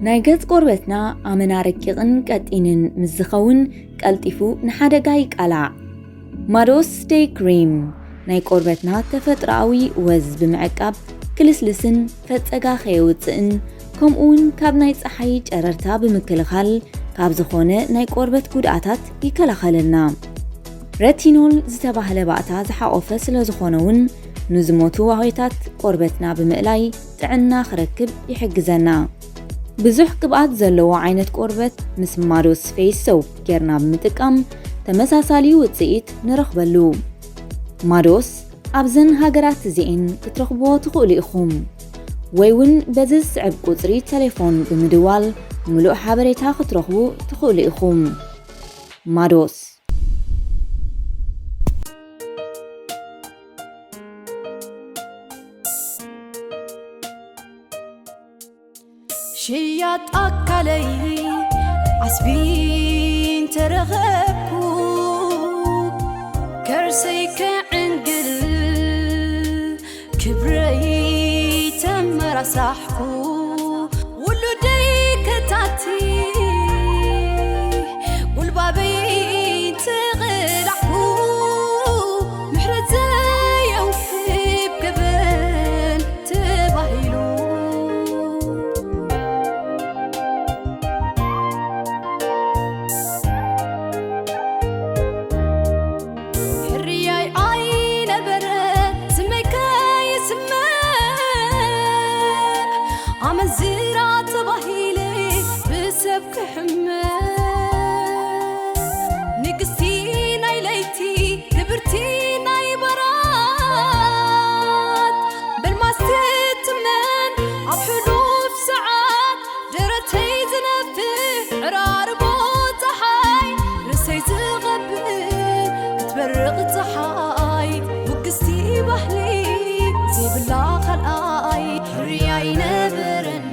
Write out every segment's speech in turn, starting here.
ናይ ገጽ ቆርበትና ኣመና ረቂቕን ቀጢንን ምስ ዝኸውን ቀልጢፉ ንሓደጋ ይቃላዕ። ማዶስ ደይ ክሪም ናይ ቆርበትና ተፈጥሮኣዊ ወዝ ብምዕቃብ ክልስልስን ፈጸጋ ከየውጽእን ከምኡውን ካብ ናይ ጸሓይ ጨረርታ ብምክልኻል ካብ ዝኾነ ናይ ቆርበት ጉድኣታት ይከላኸለልና። ረቲኖል ዝተባህለ ባእታ ዝሓቆፈ ስለ ዝኾነ እውን ንዝሞቱ ዋህዮታት ቆርበትና ብምእላይ ጥዕና ክረክብ ይሕግዘና። ብዙሕ ቅብኣት ዘለዎ ዓይነት ቆርበት ምስ ማዶስ ፌስ ሶፕ ጌርና ብምጥቃም ተመሳሳሊ ውጽኢት ንረኽበሉ። ማዶስ ኣብዘን ሃገራት እዚኤን ክትረኽብዎ ትኽእሉ ኢኹም። ወይ እውን በዚ ዝስዕብ ቁጽሪ ቴሌፎን ብምድዋል ምሉእ ሓበሬታ ክትረኽቡ ትኽእሉ ኢኹም። ማዶስ። ሽያጥ ኣካለይ ዓስቢ እንተረኸብኩ ከርሰይ ክዕንግል ክብረይ ተመራሳሕኩ ውሉደይ ከታቲ ጉልባበይ ተቐላሕኩ ምሕረት ዘየውህብ ገበን ተባሂሉ ሕርያይ ኣይነበረ ስመይ ከይስመዕ ኣመንዝራ ተባሂለ ብሰብ ክሕመ ንግስቲ ናይ ለይቲ ክብርቲ ናይ በራት በልማስ ትትመን ኣብ ሕሉፍ ሰዓት ደረተይ ዝነፍሕ ዕራርቦ ፀሓይ ርእሰይ ዝቐብል ክትበርቕ ፀሓይ ውግስቲ ባህሊ ዘይብላ ካልኣይ ሕርያ ኣይነበረን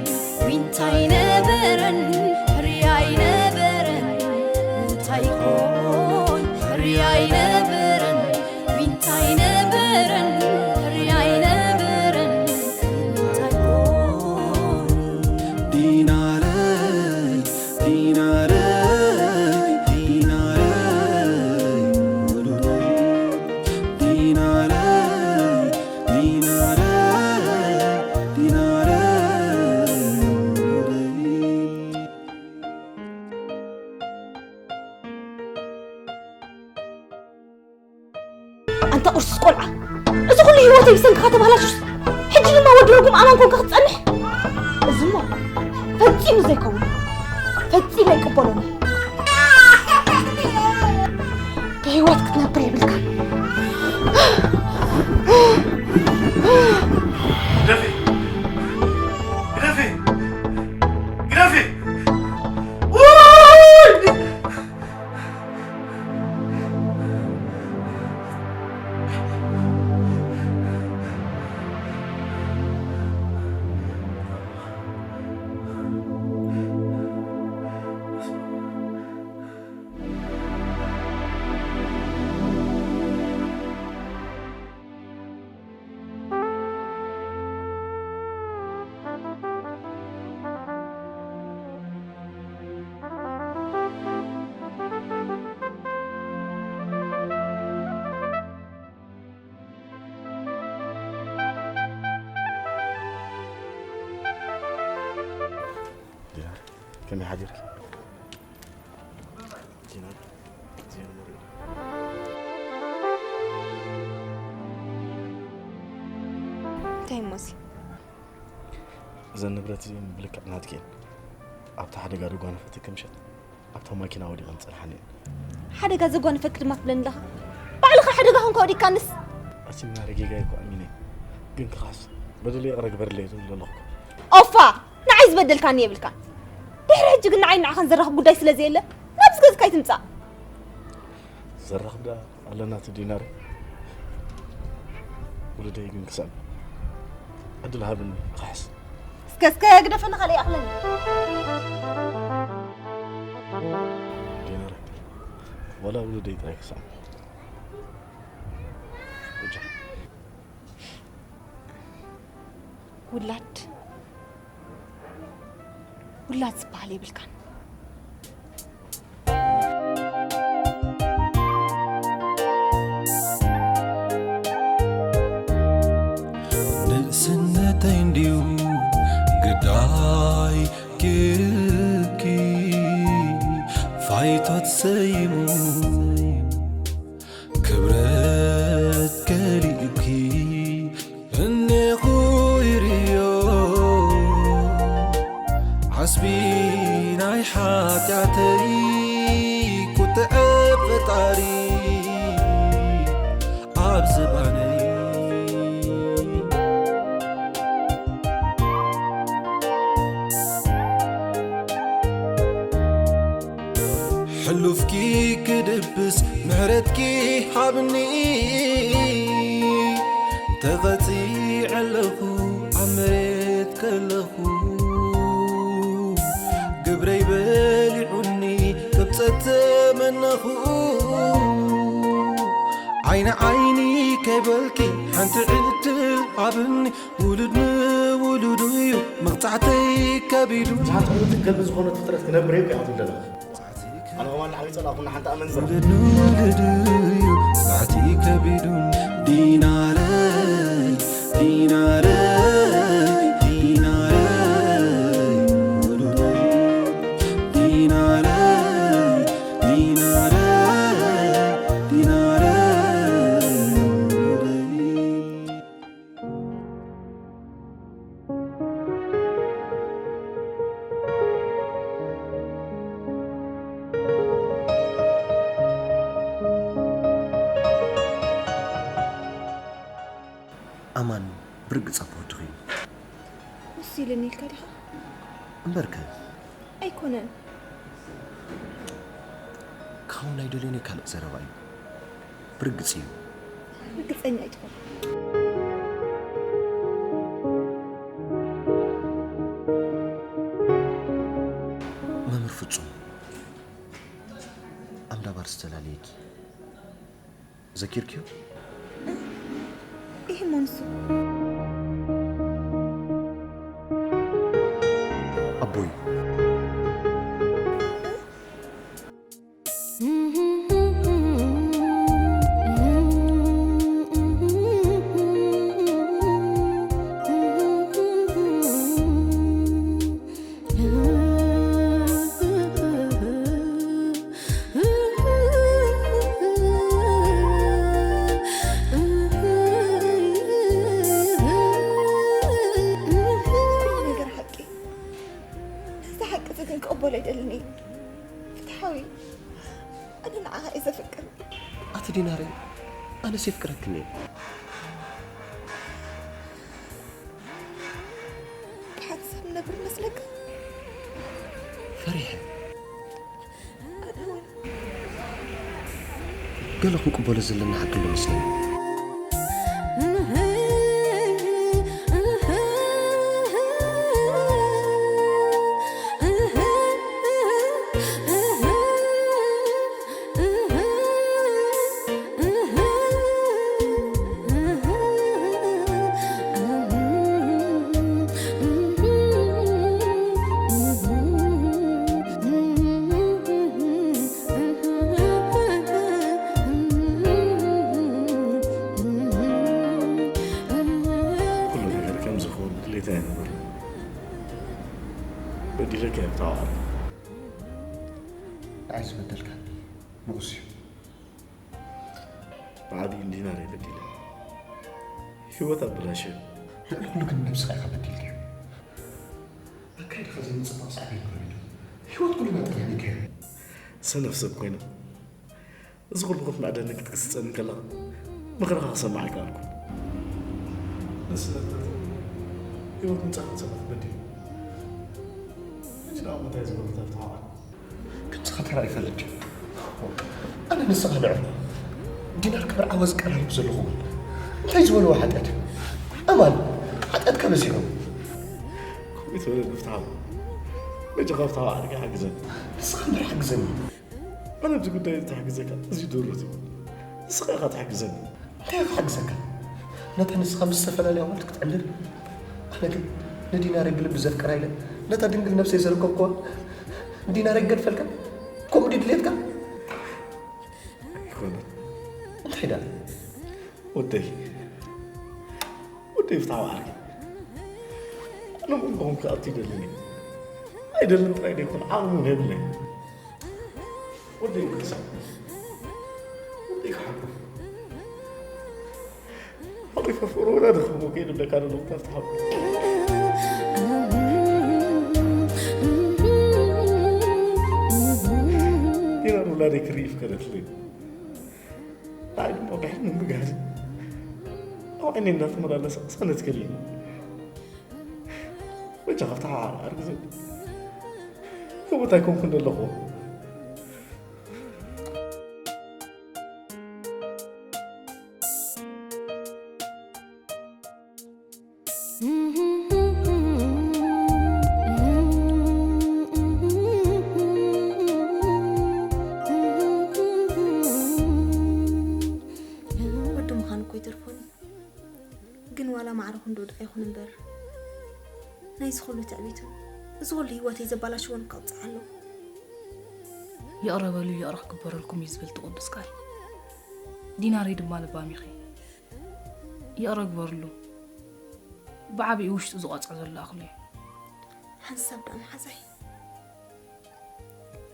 ዊንታ ኣይነበረን ሕርያ ኣይነበረን እንታይ ይኾን ሕርያ ኣይነበረን ዊንታ ኣይነበረን ሕርያ ኣይነበረን እንታይ ይኾን ዲናለይ ዲናለይ ዲናለይ ዲናለይ ዲናለይ ዲናለይ ኣንታ ቁርስስ ቆልዓ፣ እዚ ኩሉ ህይወተይ ብሰንክኻ ተባላሹስ፣ ሕጂ ድማ ወዲ ርጉም ኣማን ኮንካ ክትጸንሕ? እዚሞ ፈጺሙ ዘይከውን፣ ፈጺመ ኣይቅበሎን። ብህይወት ክትነብር የብልካን። ግደፊ! ግደፊ! ግደፊ! ውይ! ዲናር፣ ከመይ ሓዲርኪ? ዲናር፣ እዚኦም ንሪኦም። እንታይ እሞ እዚ? እዘን ንብረት እዚኦም ብልክዕ ናትኪ እየን። ኣብቲ ሓደጋ ዘጓነፈትኪ ምሸት ኣብታ ማኪና ወዲቐን ዝጸንሓኒ እየን። ሓደጋ ዘጓነፈኪ ድማ ትብለኒ ኣለኻ? ባዕልኻ ሓደጋ ኮንካ ወዲቕካንስ? ኣቲ ዲናር፣ ጌጋይ እኮ ኣሚነ፣ ግን ክኻስ በደለይ ይቕረ ግበርለይ ዝብል ዘለኹ። ኦፋ! ንዓይ ዝበደልካኒ የብልካን። ድሕሪ ሕጂ ግን ንዓይን ንዓኻን ዘራኽብ ጉዳይ ስለ ዘየለ ናብዚ ገዝካ ኣይትምጻእ። ዘራኽብ ደኣ ኣለና እቲ ዲናር። ውሉደይ ግን ክስዕም ዕድል ሃብኒ ክሕስ። እስከ እስከ ግደፈኒ፣ ካልእ ይኣኽለኒ። ዲናር፣ ዋላ ውሉደይ ጥራይ ክስዕም። እጃ። ውላድ ውላድ ዝበሃል የብልካን። ንእስነተይ እንድዩ ግዳይ ጌርኪ ፋይቶት ሰይሙ ክብረት ከሊእኪ እኔኹ ይርዮ ዓስቢ ናይ ሓጢኣተይ ቁጥዐ ፈጣሪ ኣብ ዝባነይ ሕሉፍኪ ክድብስ ምሕረትኪ ሃብኒ ተቐጺዐ ኣለኹ ኣብ መሬት ከለኹ ግብረይ በሊዑኒ ክብጸት ተመነኹ ዓይኒ ዓይኒ ከይበልኪ ሓንቲ ዕድል ሃብኒ ውሉድ ንውሉዱ እዩ መቕጻዕተይ ከቢዱ ብዙሓት ዕዉትን ከልቢ ዝኾነት ፍጥረት ክነብር እየ ኢኻ ትብል ዘለኻ ኣነ ከማን ንዓይ ጸላእኹና ሓንቲ ኣመንዝራ ንውልድዩ ማዕቲ ከቢዱን ዲናረይ ዲናረይ ዲናረይ ውሉደይ ዲናረይ ዲናረይ ዲናረይ ውሉደይ ኣማን ብርግጽ ኣቦ ወዲ ኮይኑ። ውስ ኢልኒ ኢልካ ዲኻ? እምበርከ ኣይኮነን። ካብኡ ናይ ደልዮኒ ካልእ ዘረባ እዩ። ብርግጽ እዩ። ርግጸኛ ኣይትኹን። መምህር ፍጹም ኣምዳባር ዝተላለየኪ ዘኪርክዮ? ይህ ሞንሱ ኣቦይ ነገር ሓቂ እዚ ሓቂ እዚ ግን ክቕበሎ ኣይደልን እየ ፍትሓዊ ኣነ ንዓኻ እየ ዘፍቅር ኣቲ ዲናረይ ኣነስ የፍቅረክኒ እየ ብሓንሳብ ነብር መስለካ ፈሪሐ ኣነ እውን ገለ ክንቅበሎ ዘለና ሓቂ ኣሎ መስለኒ ኩሉ ነገር ከም ዝኸውን ድሌት ኣይነበረ በዲለካ እየ ብታዋዕል ንዓይ ዝበደልካኒ ንኡስ እዩ ብዓብዪ እንዲናር እየ በዲለ ህይወት ኣበላሸ ልዕሊ ኩሉ ግን ነብስኻ ኢኻ በዲልካዮ ኣካይድኻ ዘይምፅባቕ ሳዕቤን ኮይኑ ህይወት ኩሉ ናትካ ሂኒካዮ ሰነፍ ሰብ ኮይነ እዚ ኩሉ ክትምዕደኒ ክትግስፀኒ ከለኻ ምኽርኻ ክሰማዕ ኣይከኣልኩን ንስለታት ህይወት ምፃእ ሰነፍ በዲሉ ሕጂ ናብ ምንታይ ዝበሉታት ተዋዕል ከምዚ ከተራ ይፈልጥ ድዩ ኣነ ንስኻ ንዕኹ ዲናር ክምርዓወ ዝቀራረብ ዘለኹ እውን እንታይ ዝበልዎ ሓጢኣት እዩ ኣማን ሓጢኣትካ በዚሑ ከምኡ ይትበለ ንፍትሓ በጃኻ ፍትሓዊ ዓርኪ ሓግዘኒ ንስኻ እምበር ሓግዘኒ ኣነ ኣብዚ ጉዳይ እዚ ተሓግዘካ እዚ ድሩት እዩ ንስኻ ኢኻ ትሕግዘኒ እንታይ ክሓግዘካ ነታ ንስኻ ምስ ዝተፈላለያ ወልድ ክትዕልል ኣነ ግን ንዲናር ብልቢ ዘፍቅራ ኢለ ነታ ድንግል ነብሰይ ዘረከብኩዋ ዲናረይ ክገድፈልካ? ከምኡ ድዩ ድሌትካ? ኣይኮነን እንታይ ደኣ? ወደይ፣ ወደይ ፍትሓዊ ዓርኪ። ኣነ እውን ከኹም ክኣቱ ይደልን እዩ። ኣይደልን ጥራይ ደይኮን ዓቕሚ እውን የብለይ። ወደይ ክሕሰብ፣ ወደይ ክሓቁፍ። ሓቂፈ ፍቕሪ ወላዲ ክህቦ ከይድለካ ዘሎ ምኽንያት ትሓቁፍ። ዲናር ውላደይ ክርኢ ይፍቀደትለይ። ንዓይ ድማ ብሕልሚ ምግሃድ ኣብ ዓይነይ እናተመላለሰ ቅሳነት ከልእኒ። በጃኻ ፍትሓ ኣርግዘ። ህሞት ኣይኮንኩን ዘለኹ። ወዲ ምዃን እኮ ይተርፎኒ። ግን ዋላ ማዕረ ክንዶ ደኣ ይኹን እምበር፣ ናይዚ ኩሉ ትዕቢቱ፣ እዚ ኩሉ ህይወተይ ዘባላሽዎን ክቕጻዕ ኣለዎ። ይቕረ በሉ፣ ይቕረ ክግበረልኩም እዩ ዝብል እቲ ቅዱስ ቃል። ዲናረይ ድማ ለባም ኢኺ። ይቕረ ግበርሉ። ብዓቢኡ ውሽጡ ዝቖጽዕ ዘሎ ኣኽሉ እዩ። ሓንሳብ ደኣ መሓዛይ።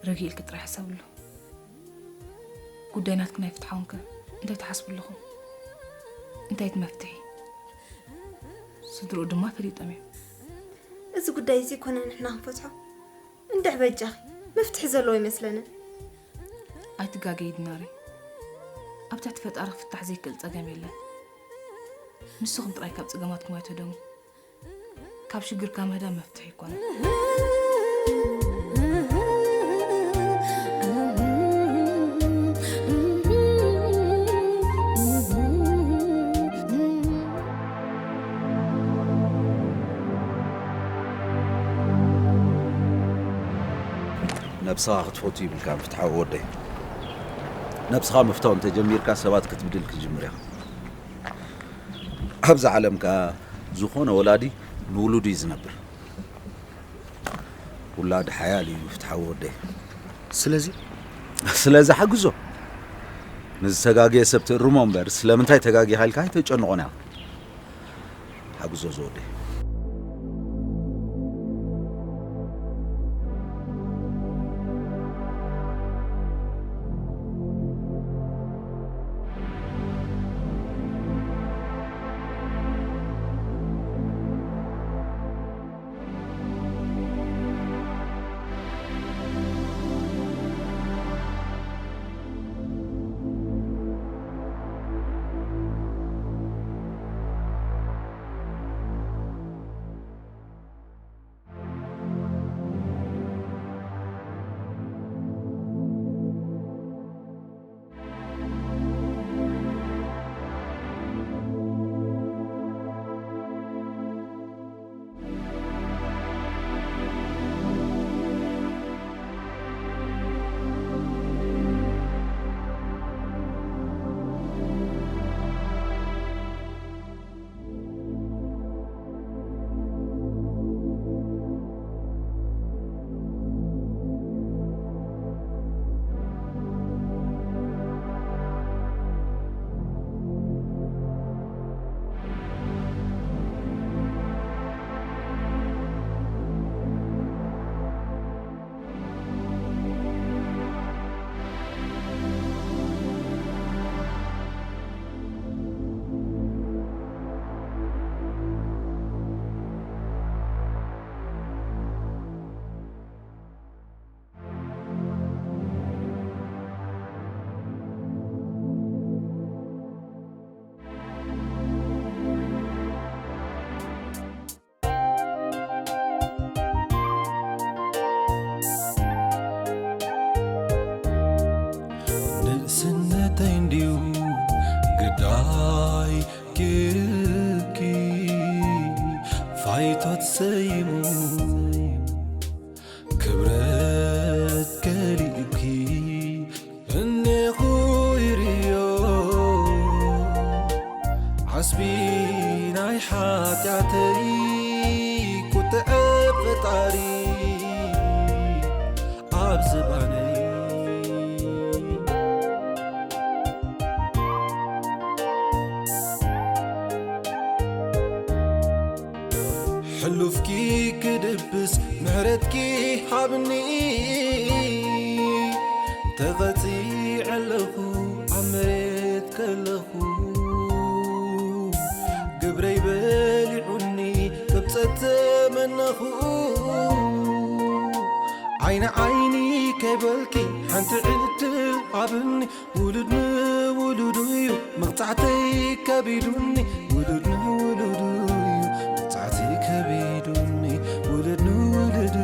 ረጊ ኢልኪ ጥራይ ሕሰብሉ። ጉዳይ ናትክን ኣይፍትሓውንከ እንታይ ትሓስቡ ኣለኹም? እንታይ እቲ መፍትሒ? ስድርኡ ድማ ፈሊጦም እዮም። እዚ ጉዳይ እዚ ኮነ ንሕና ክንፈትሖ። እንድሕ በጃኺ፣ መፍትሒ ዘለዎ ኣይመስለንን። ኣይትጋገዪ ዲናሪ። ኣብ ትሕቲ ፈጣሪ ክፍታሕ ዘይክእል ጸገም የለን። ንስኹም ጥራይ ካብ ጸገማትኩም ኣይትህደሙ። ካብ ሽግርካ ምህዳም መፍትሒ ኣይኮነን። ነብስኻ ክትፈቱ ይብልካ ፍትሓዊ ወደይ። ነብስኻ ምፍታው እንተጀሚርካ ሰባት ክትብድል ክትጅምር ኢኻ። ኣብዚ ዓለም ከኣ ዝኾነ ወላዲ ንውሉዱ እዩ ዝነብር። ውላድ ሓያል እዩ ፍትሓዊ ወደይ። ስለዚ ስለዚ ሓግዞ። ንዝተጋገየ ሰብ ትእርሞ እምበር ስለምንታይ ተጋጊኻ ኢልካ ኣይተጨንቖን ኢኻ። ሓግዞ ዝወደይ። ንእስነተይ እንድዩ ግዳይ ገይርኪ ፋይቶት ሰይሙ ክብረት ከሊእኪ እኔኹ ይርዮ ዓስቢ ናይ ሓጢኣተይ ቁጥዐ ፈጣሪ ሕሉፍኪ ክድብስ ምሕረትኪ ሃብኒ። ተቐጺዐ ኣለኹ ኣብ መሬት ከለኹ፣ ግብረይ በሊዑኒ ክብጸት ተመነኹ። ዓይኒ ዓይኒ ከይበልኪ ሓንቲ ዕድል ሃብኒ። ውሉድ ንውሉዱ እዩ መቕጻዕተይ ከቢዱኒ። ውሉድ ንውሉዱ እዩ መቕጻዕተይ ከቢዱኒ። ውሉድ ንውሉዱ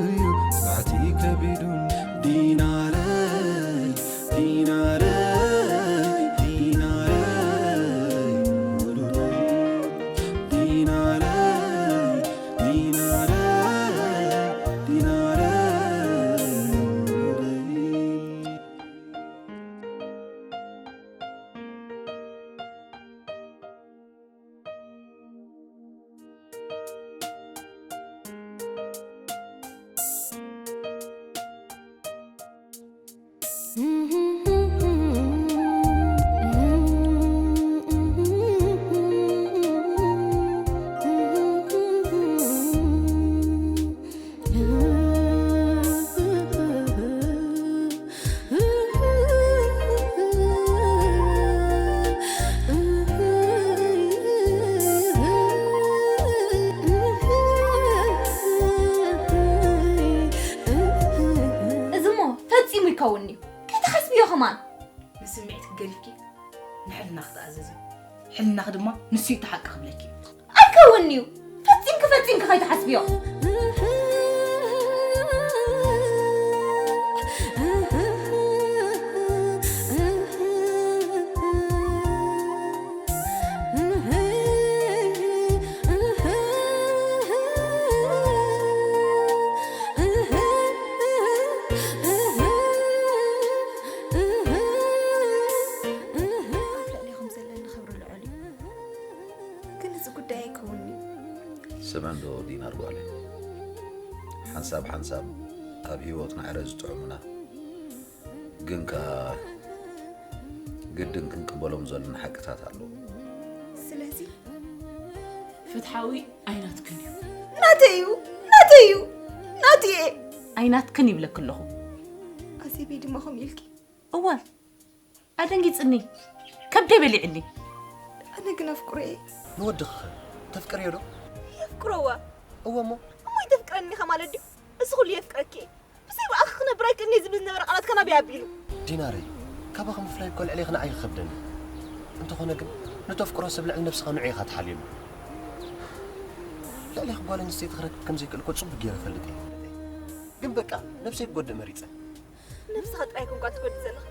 እዩ መቕጻዕተይ ከቢዱኒ። ዲናረይ፣ ዲናረይ፣ ዲናረይ፣ ውሉደይ። ዲናረይ፣ ዲናረይ፣ ዲናረይ፣ ውሉደይ። እዚ እሞ ፈጺሙ ይከውን እዩ። ከይትሓስብዮ ከማን። ንስምዒት ገዲፍኪ ንሕልናኺ ተኣዘዚ። ሕልናኺ ድማ ንሱ እዩ እቲ ሓቂ ክብለኪ። ኣይከውንን'ዩ። ፈጺምኪ ፈጺምኪ ከይትሓስብዮ። ግን እዚ ጉዳይ ኣይከውንን'ዩ። ስምዕንዶ ዲናር ጓለይ፣ ሓንሳብ ሓንሳብ ኣብ ህይወትና ዕረ ዝጥዕሙና ግን ከኣ ግድን ክንቅበሎም ዘሎና ሓቅታት ኣለዉ። ስለዚ ፍትሓዊ ኣይናትክን እዩ። ናተይ እዩ ናተይ እዩ ናትየ ኣይናትክን ይብለኪ ኣለኹ። ኣዜበይ ድማ ከምኡ ኢልኪ እወ ኣደንጊጽኒ፣ ከብደይ በሊዕኒ። ኣነ ግን ኣፍቅሮ እየ። ንወድኺ ኸ ተፍቅርዮ ዶ? የፍቅሮዋ እወ እሞ እሞ ይተፍቅረኒ ኢኻ ማለት ድዩ? እዚ ኩሉ የፍቅረኪ እየ። ብዘይ ብኣኺ ክነብር ኣይክእልን እየ ዝብል ዝነበረ ቃላት ከ ናበይ ኣቢሉ? ዲናረይ፣ ካባኺ ምፍላይ እኮ ልዕሌኺ ንዓይ ይኸብደኒ። እንተኾነ ግን ንተፍቅሮ ሰብ ልዕሊ ነብስኻ ንዑ ኢኻ ትሓልየሉ። ልዕሌኺ ጓል ኣንስተይቲ ክረክብ ከም ዘይክእል እኮ ጽቡቕ ገይረ እፈልጥ እየ። ግን በቃ ነብሰይ ክጎድእ መሪጸ። ነብስኻ ጥራይ ኮንካ ትጎድእ ዘለኻ፣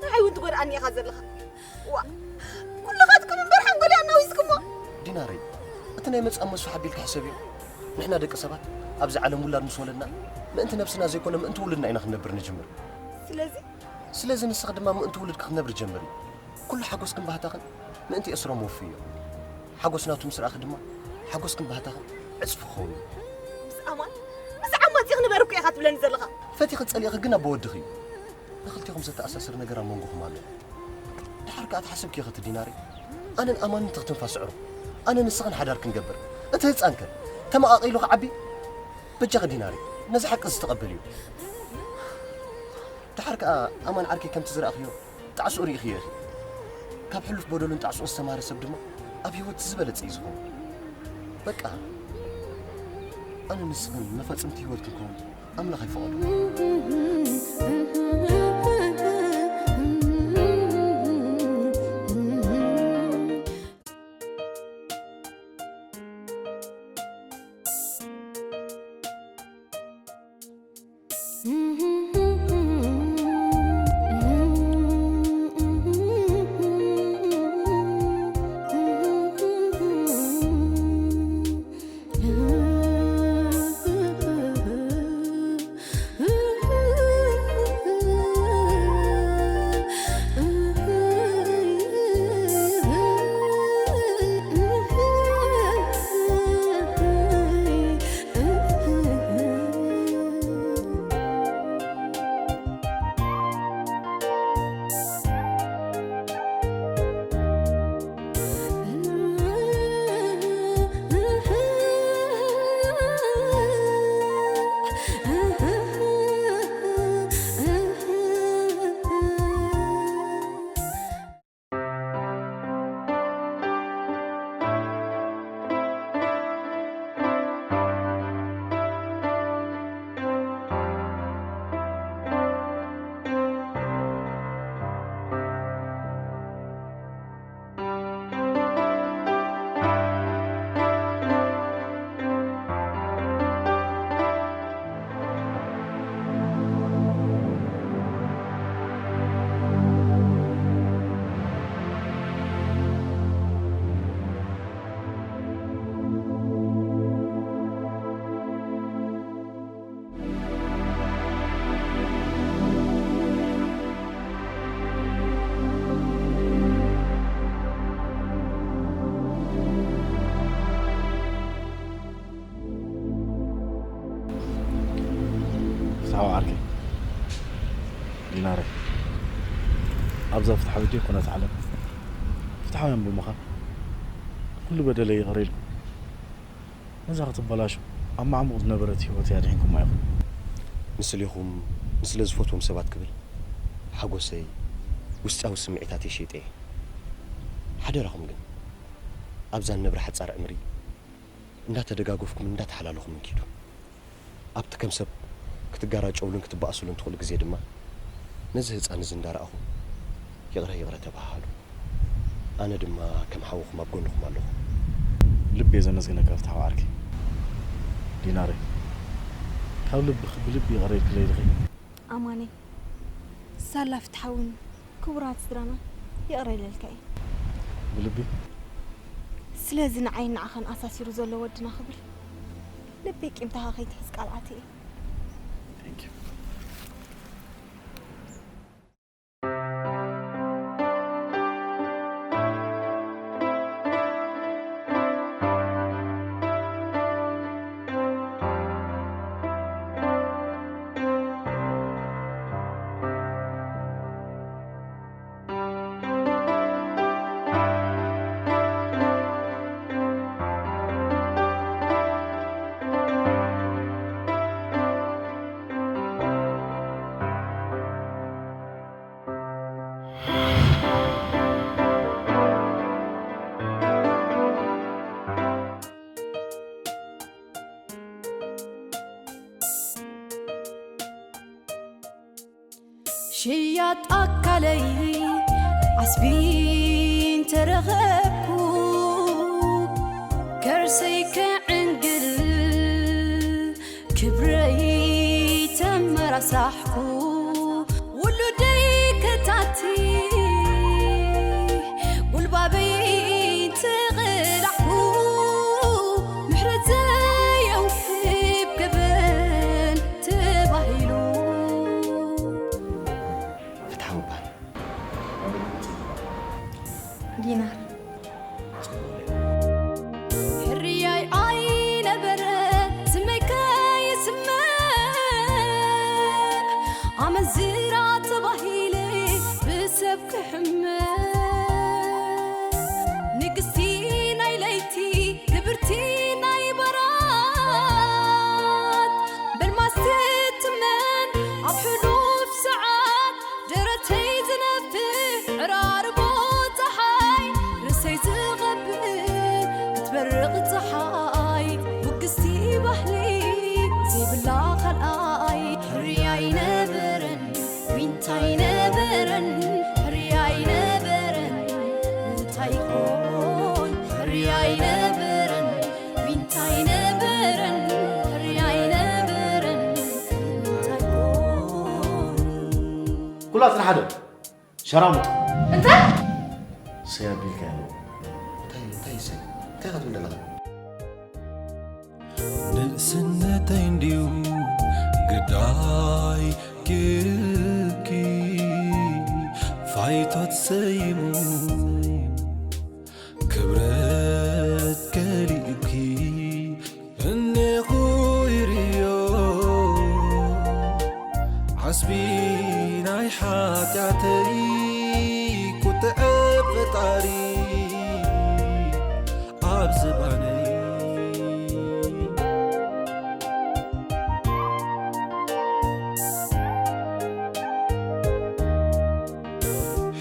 ንዓይ እውን ትጎድኣኒ ኢኻ ዘለኻ። ዋ ኩልኻትኩም እምበር ሓንጎለይ ኣናዊዝኩሞ። ዲናረይ፣ እቲ ናይ መጻኢ መስፍሕ ኣቢልኪ ሕሰብዮ። ንሕና ደቂ ሰባት ኣብዚ ዓለም ውላድ ምስ ወለድና ምእንቲ ነብስና ዘይኮነ ምእንቲ ውሉድና ኢና ክንነብር ንጅምር። ስለዚ ስለዚ ንስኺ ድማ ምእንቲ ውሉድኪ ክትነብሪ ጀምሪ። ኩሉ ሓጎስክን ባህታኽን ምእንቲ ኤስሮም ወፍዮ። ሓጎስ ናቱ ምስ ረኣኺ ድማ ሓጎስክን ባህታኽን ዕጽፊ ክኸውን እዩ። ምስ ኣማን ምስ ዓማጺ ክንበር እኮ ኢኻ ትብለኒ ዘለኻ። ፈቲኺ ጸሊእኺ ግን ኣቦ ወድኺ እዩ። ንኽልቴኹም ዘተኣሳስር ነገር ኣብ መንጎኹም ኣሎ። ድሓር ከኣ ትሓስብኪ ኢኺ እቲ ዲናሪ ኣነን ኣማንን ትኽትንፋ ስዕሩ። ኣነ ንስኽን ሓዳር ክንገብር እቲ ህጻን ከ ተመቓቒሉ ክዓቢ። በጃኺ ዲናሪ ነዚ ሓቂ እዚ ተቐበልዮ። ድሓር ከኣ ኣማን ዓርከይ ከምቲ ዝረኣኽዮ ጣዕስኡ ርኢኽዮ ኢኺ። ካብ ሕሉፍ በደሉን ጣዕስኡን ዝተማህረ ሰብ ድማ ኣብ ህይወት ዝበለጸ እዩ ዝኾን። በቃ ኣነ ንስኽን መፈጸምቲ ህይወት ክንከውን ኣምላኽ ኣይፈቐዶ። እዛ ፍትሓዊት ዘይኮነት ዓለም ፍትሓውያን ብምዃን ኩሉ በደለይ ይቕረ ኢልኩም ነዛ ክትበላሾ ኣብ ማዕሙቕ ዝነበረት ህይወተይ ኣድሒንኩማ ኢኹም። ንስሌኹም ንስለ ዝፈትዎም ሰባት ክብል ሓጎሰይ ውስጣዊ ስምዒታተይ ሸይጠ እየ። ሓደራኹም ግን ኣብዛ ንነብራ ሓጻር ዕምሪ እንዳተደጋገፍኩምን እንዳተሓላለኹምን ኪዱ። ኣብቲ ከም ሰብ ክትጋራጨውሉን ክትበኣሱሉን ትኽእሉ ግዜ ድማ ነዚ ህጻን እዚ እንዳረኣኹ ይቕረ ይቕረ ተባሃሃሉ። ኣነ ድማ ከም ሓውኹም ኣብ ጎንኹም ኣለኹ። ልቢ እየ ዘመስግነካ ፍትሓዊ ዓርከይ ዲናረይ። ካብ ልብኺ ብልቢ ይቕረ ኢልክለይ ዲኺ? ኣማነይ፣ ሳላ ፍትሓውን ክቡራት ስድራና ይቕረ ኢለልካ እየ። ብልቢ? ስለዚ ንዓይን ንዓኻን ኣሳሲሩ ዘሎ ወድና ክብል ልበይ ቂምታኻ ከይትሕዝ ቃል ኣትየ። Thank you። ሽያጥ ኣካለይ ዓስቢ እንተረኸብኩ፣ ከርሰይ ከዕንግል ክብረይ ተመራሳሕኩ፣ ውሉደይ ከታቲ ጉልባበይ ተቐላዕኩ፣ ምሕረት ዘየውህብ ገበን ተባሂሉ። ፍትሓዊ እባል። ዲናር። ሕርያይ ኣይነበረ ስመይ ከይስመዕ፣ ኣመንዝራ ተባሂለ ብሰብ ክሕመ። ንግስቲ ናይ ለይቲ ክብርቲ ናይ በራት፣ በልማስ ትትመን ኣብ ሕሉፍ ሰዓት፣ ደረተይ ዝነፍሕ ዕራርቦ ጸሓይ፣ ርእሰይ ዝቐብእ ክትበርቕ ጸሓይ፣ ውግስቲ ባህሊ ዘይብላ ካልኣይ። ሕርያ ኣይነበረን ዊንታ ኣይነበረን፣ ሕርያ ኣይነበረን እንታይ ይኾን? ሕርያ ኣይነበረን ዊንታ ኣይነበረን፣ ሕርያ ኣይነበረን እንታይ ይኾን? ኩላ ጽንሓ ዶ? ሸራሙጥ። እንታይ? ሰይ ኣቢልካ ያለው። እንታይ፣ እንታይ ሰይ? እንታይ ክትብል ዘለኻ? ንእስነተይ እንድዩ ግዳይ ጌርኪ ፋይቶት ሰይሙ ክብረት ከሊእኪ እኔኹ ይርዮ ዓስቢ ናይ ሓጢኣተይ ቁጥዐ ፈጣሪ ኣብ ዝባነይ።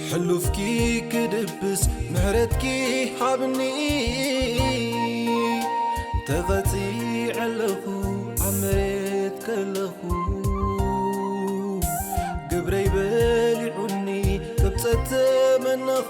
ሕሉፍኪ ክድብስ ምሕረትኪ ሃብኒ። ተቐጺዐ ኣለኹ ኣብ መሬት ከለኹ፣ ግብረይ በሊዑኒ ክብጸት ተመነኹ።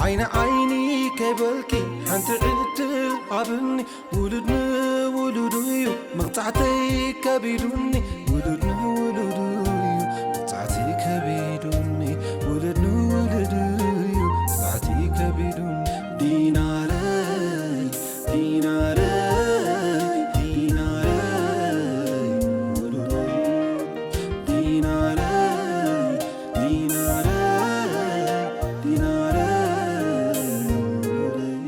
ዓይኒ ዓይኒ ከይበልኪ ሓንቲ ዕድል ሃብኒ። ውሉድ ንውሉዱ እዩ መቕጻዕተይ ከቢዱኒ፣ ውሉድ ንውሉዱ እዩ መቕጻዕተይ ከቢዱኒ፣ ውሉድ ንውሉዱ እዩ መቕጻዕተይ ከቢዱኒ። ዲናረይ፣ ዲናረይ፣ ዲናረይ፣ ውሉደይ። ዲናረይ፣ ዲናረይ፣ ዲናረይ፣ ውሉደይ።